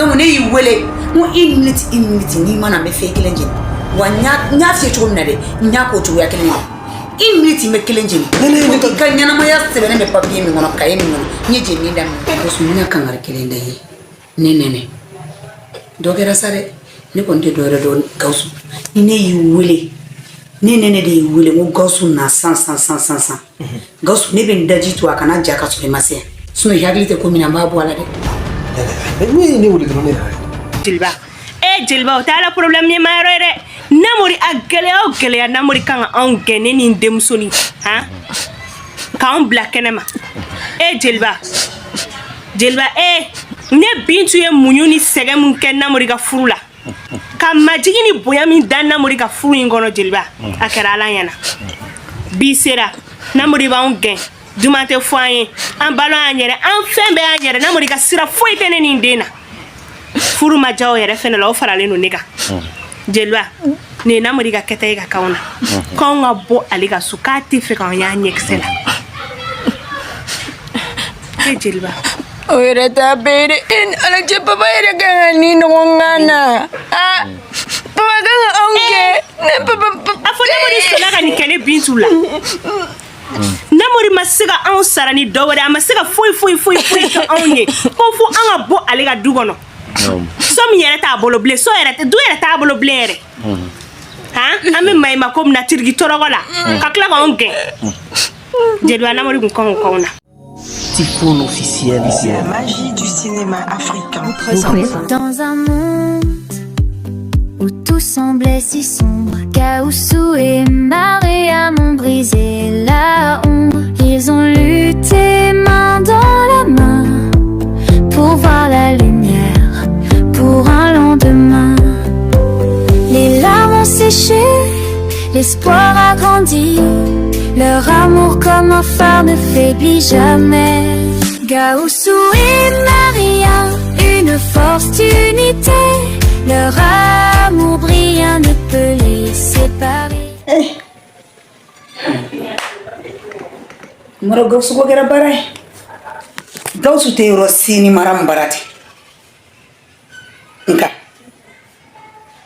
Donc ne y'i wele n ko une minute, une minute, n'i ma na n bɛ fɛn kelen jeni. Wa n y'a f'i ye cogo min na dɛ, n y'a k'o cogoya kelen na. Une minute, n bɛ kelen jeni. I ka ɲɛnamaya sɛbɛnnen bɛ papiye min kɔnɔ, kaye min kɔnɔ, n ye jenini daminɛ. Gawusu, n bɛna kangari kelen da i ye. Ne nɛnɛ dɔ kɛra sa dɛ, ne kɔni tɛ dɔwɛrɛ dɔn. Gawusu, ni ne y'i wele, ne nɛnɛ de y'i wele, n ko Gawusu na san san san san san. Gawusu, ne bɛ n daji to a kana ja ka sɔrɔ i ma se yan, sinon i hakili tɛ ko min na, n b'a bɔ a la dɛ. Ne ye ne wele dɔrɔn, ne yɛrɛ. Jeliba, e jeliba, o t'a la problème ye ma yɔrɔ ye dɛ. Namori, a gɛlɛya o gɛlɛya, Namori kan ka anw gɛn, ne ni n denmusonin han, k'anw bila kɛnɛ ma. E jeliba, jeliba, e ne Bintu ye muɲu ni sɛgɛn mun kɛ Namori ka furu la, ka majigin ni bonya min da Namori ka furu in kɔnɔ, jeliba, a kɛra Ala ɲɛna. Bi sera, Namori b'anw gɛn, duman tɛ fɔ an ye, an balo an yɛrɛ, an fɛn bɛɛ y'an yɛrɛ. Namori ka sira foyi tɛ ne ni n den na. Furu ma diya o yɛrɛ fɛnɛ la, o faralen don ne kan. Jeliba, nin ye Namori ka kɛta ye ka k'anw na, k'anw ka bɔ ale ka so, k'a tɛ fɛ k'anw y'a ɲɛkisɛ la. E jeliba, O yɛrɛ t'a bɛɛ ye dɛ. E ni Ala cɛ, papa yɛrɛ kan ka nin ɲɔgɔn kan na. Ah, papa kan ka anw kɛ. Ne papa. A fɔ Namori sɔnna ka nin kɛ ne Bintu la. Namori ma se ka anw sara ni dɔ wɛrɛ, a ma se ka foyi foyi foyi foyi kɛ anw ye, ko fo an ka bɔ ale ka du kɔnɔ. So min yɛrɛ t'a bolo bilen, so yɛrɛ tɛ, du yɛrɛ t'a bolo bilen yɛrɛ. Han, an bɛ maɲuman ko min na tiriki tɔrɔkɔ la, ka tila k'anw gɛn. Jeliba, Namori kun kan k'o k'anw na. Typhoon officiel. La magie du cinéma africain vous présente. Dans un monde où tout semblait si sombre, Gaoussou et Mariam ont brisé la ombre. Ils ont lutté main dans la main pour voir la lumière, pour un lendemain. Les larmes ont séché, l'espoir a grandi. Leur amour comme un phare ne faiblit jamais. Gaoussou et Maria, une force d'unité. Leur amour brillant ne peut les séparer. Mara Gawusu ko kɛra baara ye. Gawusu tɛ yɔrɔ si ni mara min baara tɛ, nka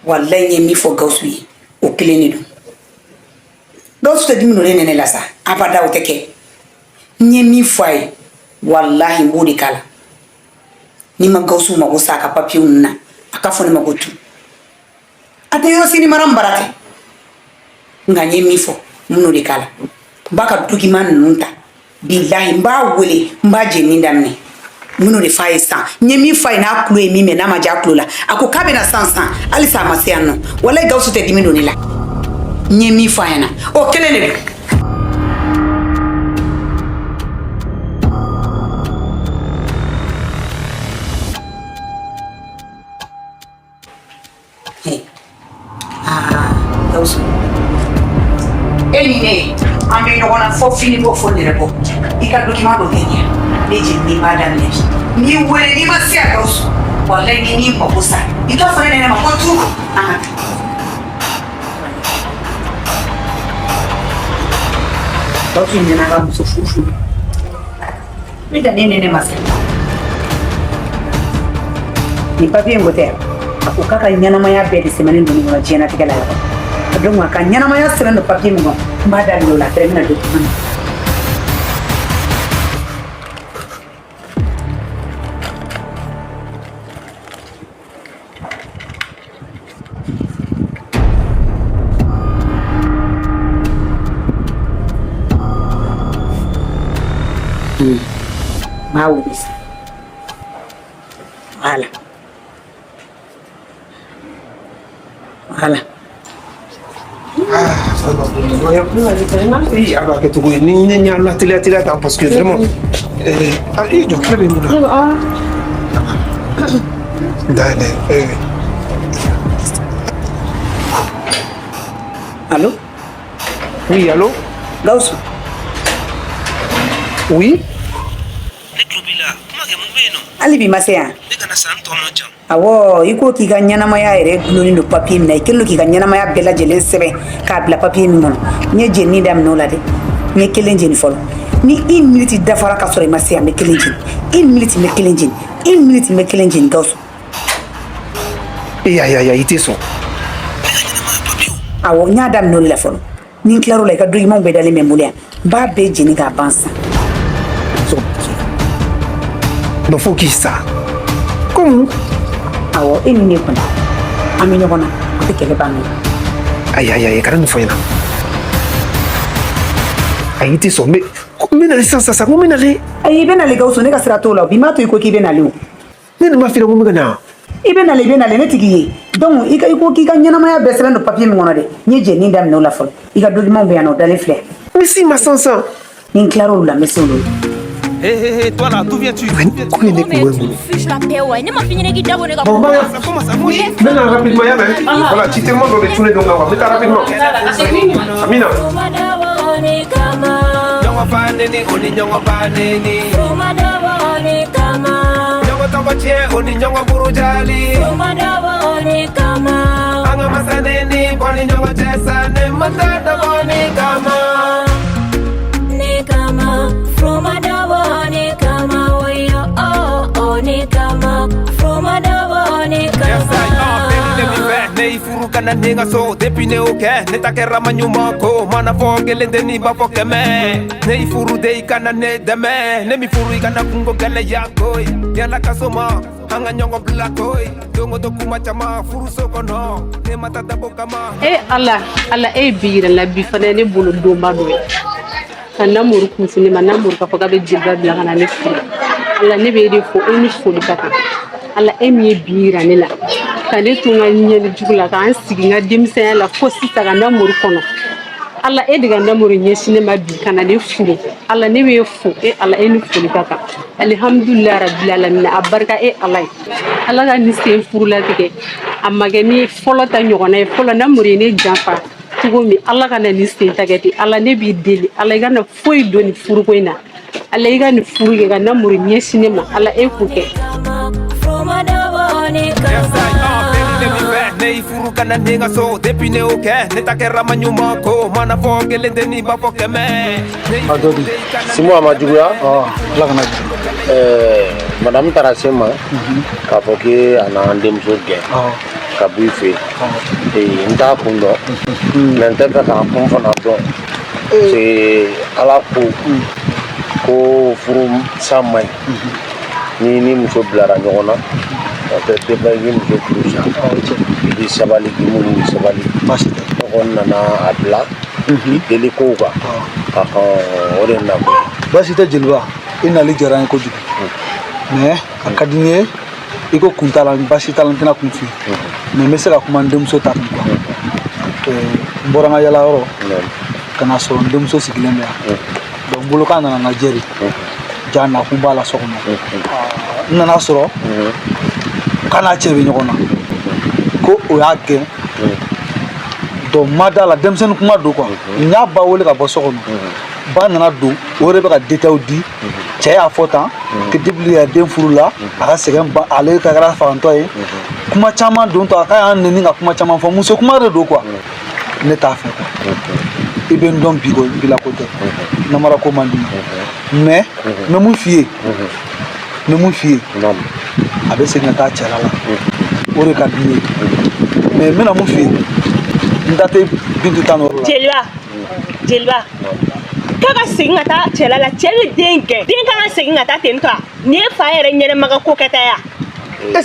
walayi n ye min fɔ Gawusu ye, o kelen de don. Gawusu tɛ dimi don ne nɛnɛ la sa, abada o tɛ kɛ. N ye min fɔ a ye, walahi n b'o de k'a la. N'i ma Gawusu mago sa a ka papiyew ninnu na, a ka fɔ ne ma ko tu a tɛ yɔrɔ si ni mara min baara tɛ, nka n ye min fɔ, n b'o de k'a la. N b'a ka document ninnu ta, bilahi n b'a wele, n b'a jenini daminɛ. N bɛn'o de f'a ye sisan. N ye min f'a ye, n'a tulo ye min mɛn, n'a ma diya a tulo la, a ko k'a bɛna san san, halisa a ma se yan nɔ. Walayi Gawusu tɛ dimi don ne la. N ye min f'a ɲɛna, o kelen de don. Aa Gawusu, e ni ne, an bɛ ɲɔgɔn na fɔ fini bɔ, fɔ nɛrɛ bɔ. I ka document dɔ kɛ ɲɛ, ne jenini b'a daminɛ bi. N'i wele, n'i ma se a, Gawusu, walayi ni n'i mako sa, i ka fɔ ne nɛnɛ ma ko tu an ka taa. Gawusu ɲɛna ka muso furu furu ne da ne nɛnɛ ma se. Nin papiye in ko tɛ, a ko k'a ka ɲɛnamaya bɛɛ de sɛbɛnnen don nin kɔnɔ diɲɛlatigɛ la yɔrɔ. Donc a ka ɲɛnamaya sɛbɛn don papiye min kɔnɔ, n b'a daminɛ o la, après n bɛna document na. N b'a wele sisan. Voilà. Voilà. A b'a kɛ cogo ye ni ne ɲa la teliya teliya tan, parce que vraiment ah, i jɔ, tile bɛ mun na dayɛlɛ. Allô? Oui, allô? Gawusu. Oui. Ne tulo b'i la, kuma kɛ, mun bɛ yen nɔ? Hali bi ma se yan. Ne kana san tɔ man ca. Awɔ, i ko k'i ka ɲɛnamaya yɛrɛ dulonnen don papiye min na, i kɛlen don k'i ka ɲɛnamaya bɛɛ lajɛlen sɛbɛn k'a bila papiye min kɔnɔ, n ye jenini daminɛ o la dɛ. N ye kelen jeni fɔlɔ. Ni une minute dafara ka sɔrɔ i ma se yan, n bɛ kelen jeni. Une minute, n bɛ kelen jeni. Une minute, n bɛ kelen jeni. Gawusu, E ayi ayi, i tɛ sɔn. Awɔ, n y'a daminɛ o de la fɔlɔ. Ni n tilar'o la, i ka documentw bɛɛ dalen bɛ n bolo yan, n b'a bɛɛ jeni k'a ban sisan. Non, fo k'i sa. Komu? Awɔ, e ni ne kɔni, an bɛ ɲɔgɔn na, o tɛ kɛlɛ ban. Ayi ayi ayi, kana nin fɔ n ɲɛna. Ayi, i tɛ sɔn. N bɛ nalen sisan sisan, ko n bɛ nalen. Ayi, i bɛ nalen Gawusu, ne ka sira t'o la. Bi m'a to i ko k'i bɛ nalen o. Ne nin ma f'i ɲɛna ko n bɛ ka na. I bɛ nalen, i bɛ nalen, ne tigi ye. Donc i ka, i ko k'i ka ɲɛnamaya bɛɛ sɛbɛn don papier min kɔnɔ dɛ, n ye jɛnni daminɛ o la fɔlɔ. I ka documentw bɛ yan nɔ, o dalen filɛ. N bɛ s'i ma sisan sisan. Ni n tilar'olu la, n bɛ se olu la. Hé hé hé, toi là, d'où viens-tu? Ko nin ne kungo ye n bolo. Fiche la paix, ouais. Ne ma fini k'i dabɔ ne ka. Bon, bye. Ça commence à mouiller. N bɛ na rapidement, y'a mɛn? Voilà, ci tellement dɔ de tunnen don n kan quoi. N bɛ taa rapidement. Amina. Ɲɔgɔn fa neni, o ni ɲɔgɔn ba neni. Ɲɔgɔn tɔgɔ tiɲɛ, o ni ɲɔgɔn burujali. An ka masa neni, bɔ ni ɲɔgɔn cɛ sa, ne ma taa dabɔ ni kama. Yes, I are, baby, let me back. Ne y'i furu ka na ne ka so. Depuis ne y'o kɛ, ne ta kɛra ma ɲuman ko. Mana fɔ kelen tɛ n'i b'a fɔ 100. Ne y'i furu de, i ka na ne dɛmɛ. Ne m'i furu i ka na kungo gɛlɛya koyi. Yala ka so ma, an ka ɲɔgɔn bila koyi. Don o don kuma caman furuso kɔnɔ. Ne ma taa dabɔ kama. E Ala, Ala, e ye bi yira n la. Bi fana ye ne bolo donba dɔ ye ka Namori kun ne ma. Namori k'a fɔ k'a bɛ Jeliba bila ka na ne furu. Ala, ne bɛ e de fo, e ni foli ka kan. Ala, e min ye bi yira ne la, ka ne to n ka ɲɛli jugu la, k'an sigi n ka denmisɛnya la fo sisan ka Namori kɔnɔ. Ala, e de ka Namori ɲɛsin ne ma bi ka na ne furu. Ala, ne b'e fo. E Ala, e ni foli ka kan. Alihamudulilayi rabil alamina, a barika e Ala ye. Ala ka nin sen furu latigɛ, a ma kɛ ni fɔlɔ ta ɲɔgɔnna ye. Fɔlɔ Namori ye ne janfa cogo min, Ala ka na nin sen ta kɛ ten. Ala, ne b'i deli, Ala, i ka na foyi don nin furuko in na. Ala, i ka nin furu kɛ ka Namori ɲɛsin ne ma. Ala, e k'o kɛ. Yes, I are, baby, let me back. Ne y'i furu ka na ne ka so. Depuis ne y'o kɛ, ne ta kɛra ma ɲuman ko. Mana fɔ kelen tɛ n'i b'a fɔ 100. Ne y'i A dɔ furu di. de, i ka na Simu, a ma juguya. Ala kana juguya. Madame taara se n ma k'a fɔ k'e a n'an denmuso gɛn ka bɔ i fɛ yen. N t'a kun dɔn, mais n tɛ fɛ k'a kun fana dɔn, parce que Ala ko ko furu sa man ɲi. Ni muso bilara ɲɔgɔn na, o tɛ tɛ i muso furu sa, i bɛ sabali, k'i muɲu, i sabali. Baasi tɛ. Ne kɔni nana a bila k'i deli kow kan ka kan, o de na kun. Baasi tɛ Jeliba, i nali diyara n ye kojugu. Mais a ka di n ye i ko kun t'a la, baasi t'a la, n tɛna kun f'i ye. Mais n bɛ se ka kuma n denmuso ta kan quoi. N bɔra n ka yala yɔrɔ ka na sɔrɔ n denmuso sigilen bɛ yan. Donc n bolo k'a nana n lajɛ de. Ja nakun b'a la so kɔnɔ. N nana sɔrɔ k'a n'a cɛ bɛ ɲɔgɔn na. Ko o y'a gɛn. Donc n ma da la, denmisɛnnin kuma don quoi. N y'a ba wele ka bɔ so kɔnɔ. Ba nana don, o yɛrɛ bɛ ka détail di. Cɛ y'a fɔ tan que depuis a den furu la, a ka sɛgɛn ba, ale ka kɛra fagantɔ ye. Kuma caman don tɔ, a k'a y'an neni ka kuma caman fɔ. Muso kuma de don quoi. Ne t'a fɛ quoi. I bɛ n dɔn bi ko bi la ko tɛ. Namara ko man di n ye. Mais n bɛ mun f'i ye? N bɛ mun f'i ye? A bɛ segin ka taa cɛla la. O de ka di n ye. Mais n bɛna mun f'i ye? N da tɛ Bintu ta nɔrɔ la. Jeliba, Jeliba, k'a ka segin ka taa cɛla la, cɛ bɛ den gɛn, den kan ka segin ka taa ten tɔ. Nin ye fa yɛrɛ ɲɛnɛma ka ko kɛta ya.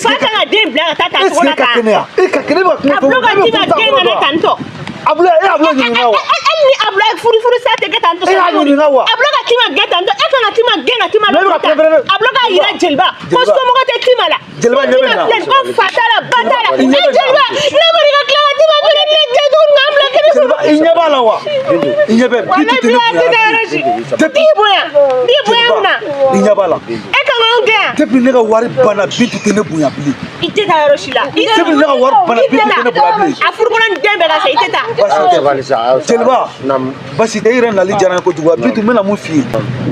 Fa kan ka den bila ka taa ta cogo Est-ce la que ka tan. kɛnɛya? E ka kɛnɛ, e bɛ ka kuma A bulon ka e bɛ di ma kuma den kana tan tɔ. Abula, e Abula ɲininka wa? Hali ni Abula furu sa tɛ kɛ tan tɔ. E y'a ɲininka wa? Abula ka Tima gɛn tan tɔ, e kan ka Tima gɛn ka Tima Ne bɛ ka ta. préférer- Abula k'a yira Jeliba ko Jeliba. somɔgɔ tɛ Tima la. Jeliba ɲɛ bɛ Tima nin na. filɛ nin, ko fa t'a la, ba t'a la. I ɲɛ E bɛ nin na. Jeliba, ne ma ka tila ka Tima fɛnɛ ne gɛn tuguni k'an bila kɛnɛ Jeliba, i ɲɛ b'a la wa? I ɲɛ bɛ Bintu Walayi tɛ ne bi a tɛ taa bonya yɔrɔ si. bilen. B'i bonya, b'i bonya mun na? I ɲɛ b'a la. E kan k'anw gɛn yan. Depuis ne ka wari banna, Bintu tɛ ne bonya bilen. I tɛ taa yɔrɔ si la. I tɛ Depuis ne ka wari banna, i Bintu tɛ tɛ ne bonya bilen. taa. A furukɔnɔ ni den bɛɛ ka sa, i tɛ taa. Basi Aw tɛ. tɛ valisa aw. Jeliba, Naamu. basi tɛ, i yɛrɛ nali diyara n ye kojugu. Wa Bintu, n bɛna mun f'i ye?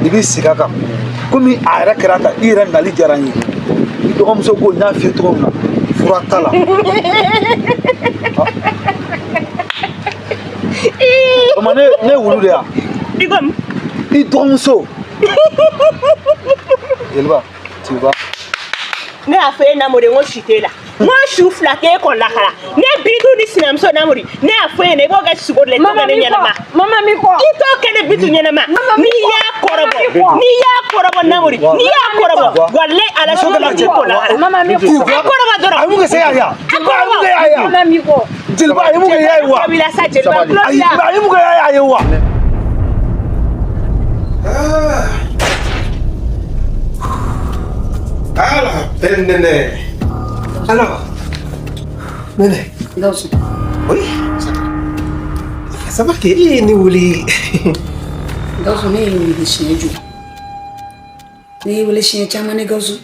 I b'i sigi a kan. Komi a yɛrɛ kɛra tan, i yɛrɛ nali diyara n ye. I dɔgɔmuso ko n y'a f'i ye cogo min na, fura t'a la. O ma ne ye wulu de ya. I ko mun? I dɔgɔmuso. Jeliba, tu vas. Ne y'a fɔ e Namori ye, n ko si t'e la. N ko su 2 k'e kɔn lahara. Ne Bintu ni sinamuso Namori, ne y'a fɔ e ɲɛna i b'o kɛ sogo de la, i t'o kɛ ne ɲɛnama. Mama mi kɔ. I t'o kɛ ne Bintu ɲɛnama. N'i y'a kɔrɔbɔ, n'i y'a kɔrɔbɔ Namori, n'i y'a kɔrɔbɔ, walayi Ala su 2 k'i kɔn lahara. Mama mi kɔ. A kɔrɔbɔ dɔrɔn. A ye mun kɛ se y'a ye wa? A kɔrɔbɔ. A ye mun kɛ y'a ye wa? Mama mi kɔ. Jeliba a ye mun kɛ y'a ye wa? Jeliba tulo b'i la sa, jeliba tulo b'i la. Ayi, a ye mun kɛ y'a ye wa? Ah la belle Néné. Alors, Néné. Gawusu. Oui. Ça va que e ye ne wele. Gawusu, ne y'i wele siɲɛ joli? Ne y'i wele siɲɛ caman ne Gawusu.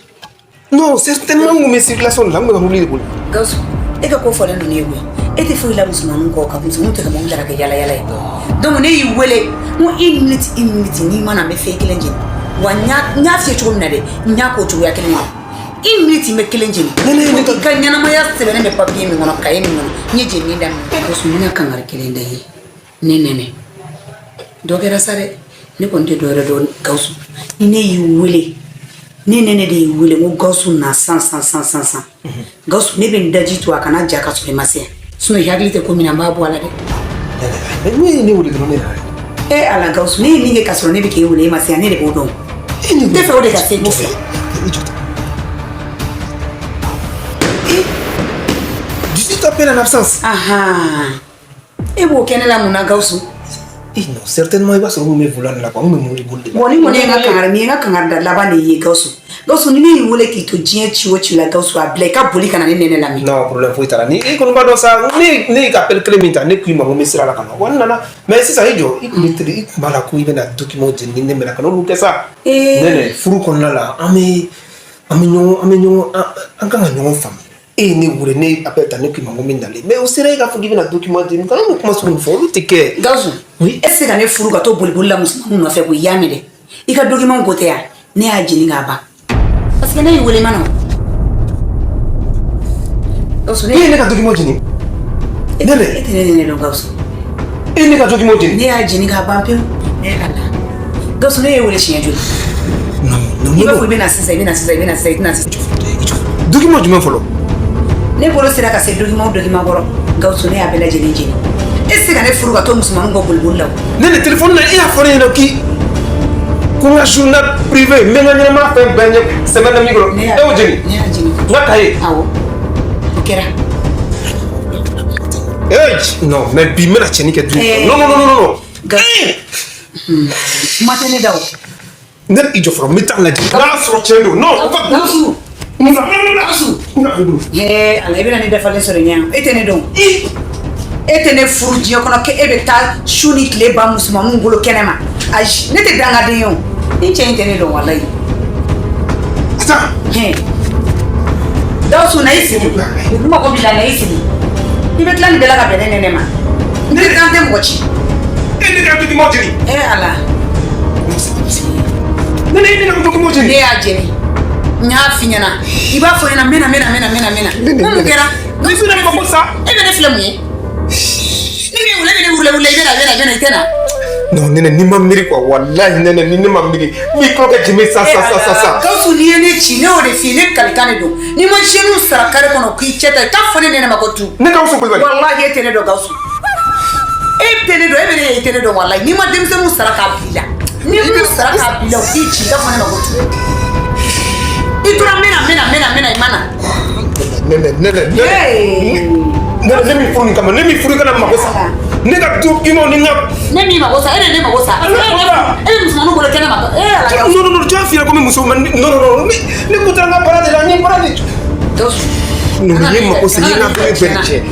Non, certainement n kun bɛ circulation de la, n kun bɛ ka mobili de boli. Gawusu, e ka ko fɔlen don ne ye koyi. E tɛ foyi la musomaninw kɔ ka musomaninw tɛ ka mobili ta ka kɛ yala yala ye. Donc ne y'i wele n ko une minute, une minute, n'i ma na n bɛ fɛn kelen jeni. Wa n y'a f'i ye cogo min na dɛ, n y'a k'o cogoya kelen de la. Une minute n bɛ kelen jeni. I ka ɲɛnamaya sɛbɛnnen bɛ papier min kɔnɔ, cahier min kɔnɔ, n ye jenini daminɛ. Gawusu, n bɛna kangari kelen da i ye. Ne nɛnɛ. Dɔ kɛra sa dɛ. Ne kɔni tɛ dɔwɛrɛ dɔn Gawusu. Ni ne y'i wele, ne nɛnɛ de y'i wele n ko Gawusu na san san san san san. Gawusu, ne bɛ n daji to a kana ja ka sɔrɔ i ma se yan. Sinon i hakili tɛ ko min na, n b'a bɔ a la dɛ. Mais n'u ye ne wele dɔrɔn ne nana. E Ala Gawusu, ne ye min kɛ ka sɔrɔ ne bɛ k'e wele e ma se yan, ne de b'o dɔn. N tɛ fɛ o de ka se ko fɛ. 18 appels en absence. Ahan. E b'o kɛ ne la mun na Gawusu? Eh non, certainement i b'a sɔrɔ n kun bɛ volant de la quoi, n kun bɛ mobili boli de la. Bon, ni kɔni ye n ka kangari, nin ye n ka kangari da laban de ye Gawusu. Gawusu, ni ne y'i wele k'i to diɲɛ ci o ci la Gawusu, a bila i ka boli ka na ne nɛnɛ lamɛn. Non, problème foyi t'a la. Ni e kɔni b'a dɔn sa, ne y'i ka appel kelen min ta, ne k'i ma ko n bɛ sira la ka na. Wa n nana, mais sisan i jɔ, i kun bɛ télé, i kun b'a la ko i bɛna document di ni ne mɛna ka n'olu kɛ sa. Nɛnɛ, furu kɔnɔna la, an bɛ ɲɔgɔn an kan ka ɲɔgɔn faamu. E ye ne wele, ne ye appel ta, ne k'i ma ko n bɛ nalen. Mais o sera e k'a fɔ k'i bɛna document di, kana n'o kuma sugu ninnu fɔ, olu tɛ kɛ. Gawusu, e tɛ se ka ne furu ka to boliboli la musomaninw nɔfɛ koyi, i y'a mɛn dɛ. I ka document ko tɛ yan, ne y'a jeni k'a ban. Parce que ne y'i wele i ma na o. Gawusu, E ye ne ka document jeni? Nɛnɛ. E tɛ ne nɛnɛ dɔn Gawusu. E ye ne ka document jeni? Ne y'a jeni k'a ban pewu. Ne Ala. Gawusu, ne y'e wele siɲɛ joli? Non, I b'a fɔ i bɛ na sisan, i bɛ na sisan, i bɛ na sisan, i tɛ na sisan. Document jumɛn fɔlɔ? Ne bolo sera ka se document o document kɔrɔ, Gawusu, ne y'a bɛɛ lajɛlen jeni. E tɛ se ka ne furu ka to musomaninw kɔ boliboli la o. Ne de téléphone na, e y'a fɔ ne ɲɛna k'i ko n ka journal privé, n bɛ n ka ɲɛnamaya fɛn bɛɛ ɲɛ sɛbɛn na min kɔnɔ, e y'o jeni? Ne y'a jeni. N ka cahier? Awɔ, o kɛra. Eh non, mais bi n bɛna cɛnni kɛ du in kɔnɔ. Non, non, non, non, non. Kuma tɛ ne da o. Ne i jɔ fɔlɔ, n bɛ taa lajɛ. N'a sɔrɔ tiɲɛ don. Non, o ka. Gawusu. Gawusu. Hee Ala, i bɛna ne dafalen sɔrɔ ɲɛ. E tɛ ne dɔn. E tɛ ne furu diɲɛ kɔnɔ k'e bɛ taa su ni tile ban musomaninw bolo kɛnɛ ma. Ayi, ne tɛ dangaden ye o. Ni cɛ in tɛ ne dɔn walayi. Attends. Gawusu, na i sigi. N mago b'i la, na i sigi. I bɛ tila nin bɛɛ la ka bɛn ne nɛnɛ ma. Ne kan tɛ mɔgɔ ci. E ne ka document jeni? E Ala. Ne ne ka document jeni? Ne y'a jeni. N y'a f'i ɲɛna. I b'a fɔ n ɲɛna n bɛna n bɛna n bɛna n bɛna n bɛna. Ko mun kɛra? Ne bɛna ne mako sa. E bɛ ne filɛ mun ye? Ne bɛ wele, ne bɛ wele wele, i bɛna i bɛna i bɛna i tɛ na. Non, nɛnɛ, n'i ma miiri quoi, walahi nɛnɛ, ni ne ma miiri, n b'i tulo kɛ jimi sa sa sa sa sa. Gawusu, n'i ye ne ci, ne y'o de f'i ye, ne kalikan de don. N'i ma jeunes sara carré kɔnɔ k'i cɛ ta, i k'a fɔ ne nɛnɛ ma ko tu. Ne Gawusu Kulubali. Walahi e tɛ ne dɔn Gawusu. E tɛ ne dɔn, e bɛ ne ye, i tɛ ne dɔn walahi. N'i ma denmisɛnninw sara k'a bil'i la, n'i m'u sara k'a bil'i la, u k'i ci, i k'a fɔ ne ma ko tu. I tora n bɛna n bɛna n bɛna n bɛna i ma na. Nɛnɛ, nɛnɛ, nɛnɛ. Nɛnɛ, ne m'i furu nin kama, ne m'i furu i kana mago sa. Ne ka document ni n ka. Ne m'i mago sa, e de ye ne mago sa. E bɛ musomaninw bolo kɛnɛ ma. E Ala. Non, non, non, tu y'a f'i ɲɛna ko n bɛ muso ma, non, non, non, ne kun taara n ka baara de la, n ye baara de. Gawusu. Non, i ye mago sa, i ye n ka fɛn bɛɛ de tiɲɛ.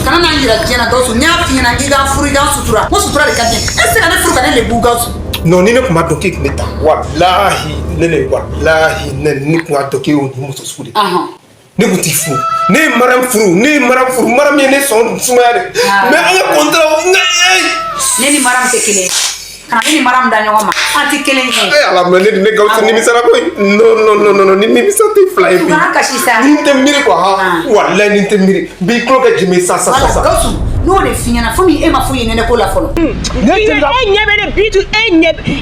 Kana n'an yira diɲɛ na Gawusu, n y'a f'i ɲɛna k'i ka furu, i ka sutura. N ko sutura de ka di ne ye. E tɛ se ka ne furu ka ne lebu Gawusu. Non, ni ne kun b'a dɔn k'e kun bɛ tan, walahi ne ne walahi ne ne kun b'a dɔn k'e y'o muso sugu de ye. Ne kun t'i furu. Ne ye Mariam furu, ne ye Mariam furu, Mariam ye ne sɔn sumaya de. Mais an ka contrat n ka ee. Ne ni Mariam tɛ kelen ye. Kana ne ni Mariam da ɲɔgɔn ma. An tɛ kelen ye. Eh Ala, mais ne Gawusu nimisara koyi. Non, non, non, non, ni nimisa tɛ fila ye bi. Kana kasi sa. Ni n tɛ miiri quoi, han. Walahi ni n tɛ miiri. N b'i tulo kɛ jimi sa sa sa sa. Gawusu, n'o de f'i ɲɛna, fo min e ma foyi ye nɛnɛ ko la fɔlɔ. E ɲɛ bɛ ne Bintu, e ɲɛ e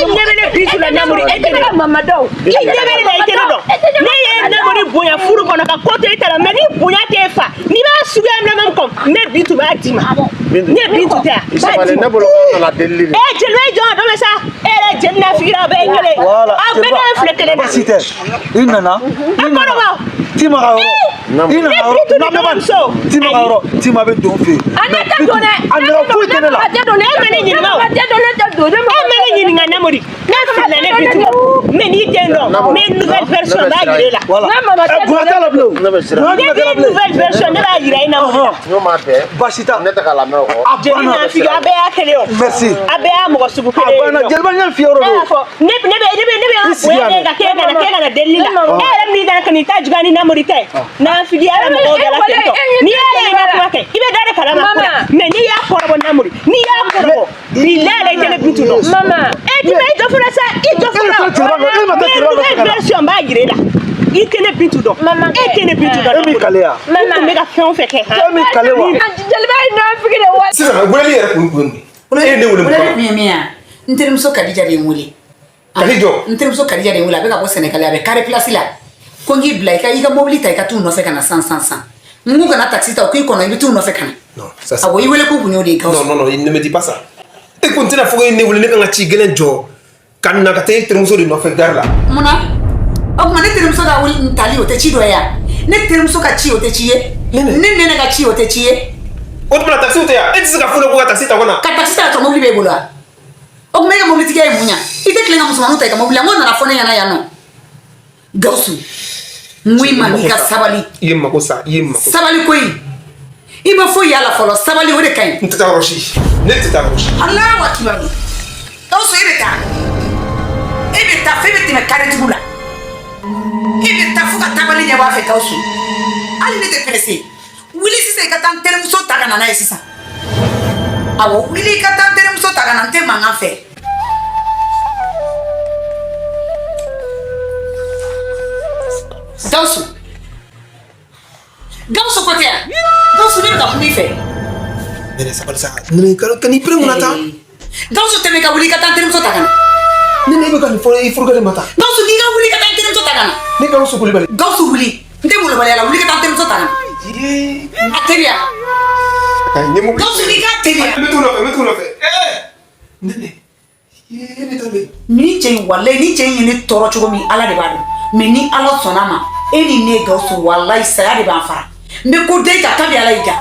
ɲɛ bɛ ne Bintu la Namori, e tɛ ne dɔn. I ɲɛ bɛ ne la, i tɛ ne dɔn. Ne ye Namori bonya furu kɔnɔ ka ko to e ta la, mais ni bonya t'e fa, n'i b'a suguya minɛ min kɔn, ne Bintu b'a d'i ma. Ne Bintu tɛ yan. I sabali, ne bolo k'an nana delili de. E jeliba, i jɔ ka dɔ bɛ sa. E yɛrɛ jeli n'a figira, aw bɛɛ ye kelen. Voilà. Aw bɛɛ kɛ filɛ kelen na. Baasi tɛ. I nana. A kɔrɔbɔ. Tima ka yɔrɔ. I nana yɔrɔ. Bintu de Lamɛn bani. dɔgɔmuso. Tima ka yɔrɔ. Tima bɛ don fɛ yen. A ne tɛ don dɛ. A nɛgɛ foyi tɛ ne la. A tɛ don, E ma ne ɲininka o. ne tɛ don, ne tɛ don. Ne E ma ne ɲininka Namori. Ne filɛ ne Bintu. Mais n'i den dɔn, n bɛ nouvelle version n b'a yira e la. Voilà. Ne mama tɛ Ɛ, bonya t'a la bilen o. Ne bɛ siran. Bonya Ne tɛ bɛ la bilen. nouvelle version, ne b'a yira e Namori la. N'o ma bɛn. Baasi t'a. Ne tɛ ka lamɛn o kɔ. A Jeli banna. n'a figi, a bɛɛ y'a kelen o. Merci. A bɛɛ y'a mɔgɔ sugu A kelen ye. banna. Jeliba n y'a f'i ye yɔrɔ Ne don. b'a fɔ ne bɛ I sigi bonya yan kɛ ka k'e kana k'e kana delili la. Ne E yɛrɛ min nana ka n'i ta juguya ni Namori ta ye. N'a figi ala mɔgɔw da la ten tɔ. N'i y'a ye i ma kuma kɛ, i bɛ da de kalama ko la. Mais n'i y'a kɔrɔbɔ Namori, n'i y'a kɔrɔbɔ, bilahi la i tɛ ne Bintu dɔn. Mama. E Tima, i jɔ fɔlɔ sa, i jɔ E de fɔlɔ. taara jeliba nɔfɛ, e ma taa N bɛ jeliba nɔfɛ nouvelle ka na. version n b'a yira e la. I tɛ ne Bintu dɔn. Mama. E tɛ ne Bintu dɔn. E m'i kale ya? N tun bɛ ka fɛn o fɛn kɛ. E m'i kale wa? Jeliba ye nafigi de wa. Sisan weleli yɛrɛ kun ye mun ye? E ye ne wele mun Weleli kama? kun ye min ye wa? N terimuso Kadija de ye n wele. Kadija? N terimuso Kadija de ye n wele, a bɛ ka bɔ Sɛnɛgali, a bɛ carré place la. Ko n k'i bila i ka mobili ta i ka t'u nɔfɛ ka na san san san. N k'u kana taxi ta, u k'i kɔnɔ i bɛ t'u nɔfɛ ka na. Non, ça c'est Awɔ, i wele ko kun y'o de ye Gawusu. Non, non, non, ne me dis pas ça. E ko n tɛna fɔ ko e ye ne wele, ne kan ka ci gɛlɛn jɔ ka na ka taa e terimuso de nɔfɛ gare la. Munna? O tuma ne terimuso ka wuli tali o tɛ ci dɔ ye wa? Ne terimuso ka ci o tɛ ci ye? Ne nɛnɛ ka ci o tɛ ci ye? O tuma taxi tɛ yan, e tɛ se ka fɔ ne ko ka taxi ta ka na. Ka taxi ta ka sɔrɔ mobili b'e bolo wa? O tuma e ka mobilitigiya ye mun ɲa? I tɛ tilen ka musomaninw ta i ka mobili la, n ko nana fɔ ne ɲɛna yan nɔ. Gawusu, n ko i ma n'i ka sabali. I ye n mako sa, i ye n mako sa. Sabali koyi. I ma foyi y'a la fɔlɔ, sabali o de ka ɲi. N tɛ taa yɔrɔ si, ne tɛ taa yɔrɔ si. Alahu akibaru. Gawusu, e bɛ taa. E bɛ taa f'e bɛ tɛmɛ karitigiw la. E bɛ taa fo ka taabali ɲɛbɔ a fɛ Gawusu. Hali ne tɛ pressé. Wuli sisan i ka taa n terimuso ta ka na n'a ye sisan. Awɔ, wuli i ka taa n terimuso ta ka na, n tɛ mankan fɛ. Gawusu. Gawusu ko tɛ yan. Gawusu, ne bɛ ka kuma i fɛ. Nɛnɛ, sabali sa, Nɛnɛ, ka n'i pere mun na tan? Gawusu, tɛmɛ ka wuli i ka taa n terimuso ta ka na. Nɛnɛ, e bɛ ka nin fɔ i furukɛ de ma tan. Gawusu, n'i ka wuli ka taa n terimuso ta ka na. Ne Gawusu Kulibali. Gawusu, wuli. N tɛ molobaliya la, wuli ka taa n terimuso ta ka na. A teliya. Gawusu, n'i ka teliya. N bɛ t'u nɔfɛ, n bɛ t'u nɔfɛ. Ɛɛ Nɛnɛ, ee ne ta bɛ. Ni cɛ in, walayi, ni cɛ in ye ne tɔɔrɔ cogo min, Ala de b'a dɔn. Mais ni Ala sɔnna a ma, e ni ne Gawusu, walayi, saya de b'an fara. N bɛ ko da i kan kabi Ala y'i ja.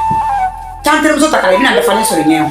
Taa n terimuso ta ka na, i bɛna dafalen sɔrɔ i ɲɛ o.